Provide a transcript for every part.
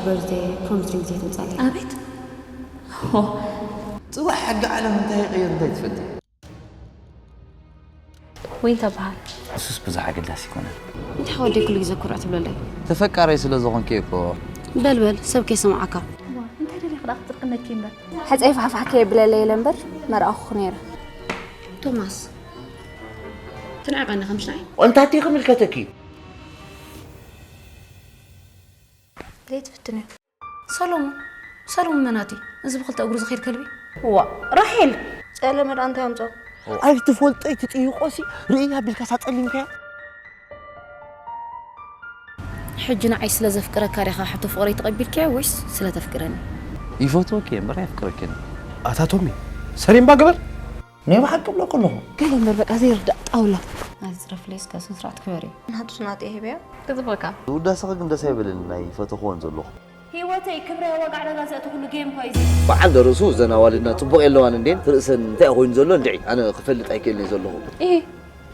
በርዝደይ ፕሮሚስ ሪንግ ዘይትምጻለይ። ኣቤት። ጽባሕ ሕጊ ዓለም እንታይ ይቕይር እንታይ ትፈልጢ? ዊን ተበሃል። እሱስ ብዙሕ ኣገዳሲ ይኮነ። እንታይ ወደይ ኩሉ ግዜ ኩርዕ ትብለለይ? ተፈቃራይ ስለ ዝኾንኪ እኮ። በልበል ሰብ ከይሰምዓካ። እንታይ ደሊኻ ደኣ ክትጥርቅነኪ እምበር? ሕፀይ ፋሕፋሕ ከየብለለይ ኢለ እምበር መርኣኹ ነይረ። ቶማስ ትንዕቐኒ ከምሽ ንዓይ። እንታይ ክምልከተኪ? ዘይትፍትንዮ። ሰሎሞን ሰሎሞን መናቲ እዚ ብክልተ እግሩ ዝኸይድ ከልቢ። ዋ ራሄል ጸለመ ደኣ እንታይ ኣምጾ? ኣይትፈልጦ ኣይትጥይቆሲ ርእያ ቢልካ ሳጸሊምካያ። ሕጂ ንዓይ ስለ ዘፍቅረካ ዲኻ ሕቶ ፍቕረይ ተቐቢልካዮ ወይስ ስለ ተፍቅረኒ? ይፈትወኪ እየ እምበር ኣየፍቅረኪን። ኣታ ቶሚ ሰሪምባ ግበር። ናይ ብሓቂ ብለኩ ኣለኹ። ገለ እምበር በቃ ዘይርዳእ ጣውላ። ናቲ ዝረፍለይ እስከ ስነ ስርዓት ክበር እዩ። ናቱ ናቲ ህብያ ክጽበካ። ዝውዳሰኺ ግን ደስ ኣይበለኒ ናይ ፈተኽዎን ዘለኹ። ህይወተይ ክብረ ዋጋ ዕዳጋ ዘእቲ ኩሉ ጌም እኮ እዩ። በዓል ደርሱ እዘን ኣዋልድና ጽቡቕ የለዋን እንዴን ርእሰን እንታይ ኮይኑ ዘሎ እንድዒ ኣነ ክፈልጥ ኣይክእልን እየ ዘለኹ። ኢ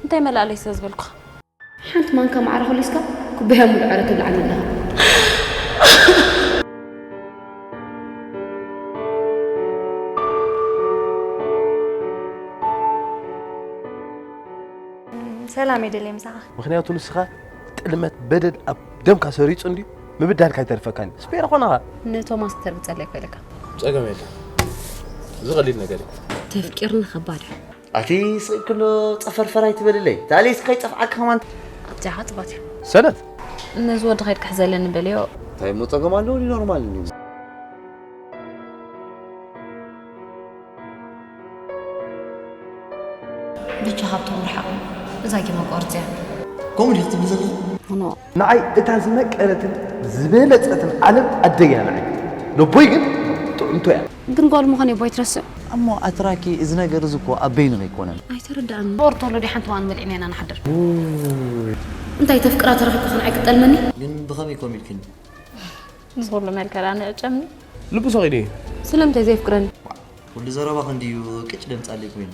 እንታይ መላእለይ ስለ ዝበልኩኻ። ሓንቲ ማንካ ማዕረ ኮሊስካ ኩባያ ሙሉ ዕረ ትብልዓኒ ኣለኻ። ሰላም የደልየ ምሳኻ። ምክንያቱ ንስኻ ጥልመት በደል ኣብ ደምካ ሰሪጹ እንድዩ ምብዳልካ ኣይተርፈካን ስፔር ኾነኻ። ንቶማስ ክተርግጸለይ ኮይልካ። ጸገም የለ። እዚ ቀሊል ነገር እዩ። ተፍቂርኒ ከባድ እዩ። ኣቲ ስቕ ክሎ ጸፈርፈር ኣይትበልለይ ታሌስ ከይጠፍዓካ ከማን። ኣብዚኣ ጽባት እዩ። ሰነፍ ነዚ ወዲ ከይድ ክሕዘለኒ በልዮ። እንታይ እሞ ጸገም ኣለዎ ኖርማል እንድዩ። ብቻ ካብቶም ርሓቕ። እዛ ጌማ ቆርጽያ። ከምኡ ድዩ ትብል ዘለኹ? ኖ ንዓይ እታ ዝመቀረትን ዝበለጸትን ዓለም ኣደይ እያ ንዓይ። ነቦይ ግን ጥዕምቶ እያ። ግን ጓል ምዃን የቦይ ትረስዕ። እሞ ኣትራኪ እዚ ነገር እዚ እኮ ኣብ በይንኺ ኣይኮነን። ኣይተረዳእን። ኦርቶሎ ዲ ሓንቲ ዋን መሊዕና ኢና ንሓድር። እንታይ ተፍቅራ ተረኺብካ ከንዓይ ክጠልመኒ? ግን ብኸመይ ኮም ኢልክኒ? ንዝኹሉ መልከላ ንዕጨምኒ። ልቡ ሰቒዱ እዩ። ስለምንታይ ዘየፍቅረኒ? ወዲ ዘረባ ክንድዩ ቅጭ ደምጻለይ ኮይኑ።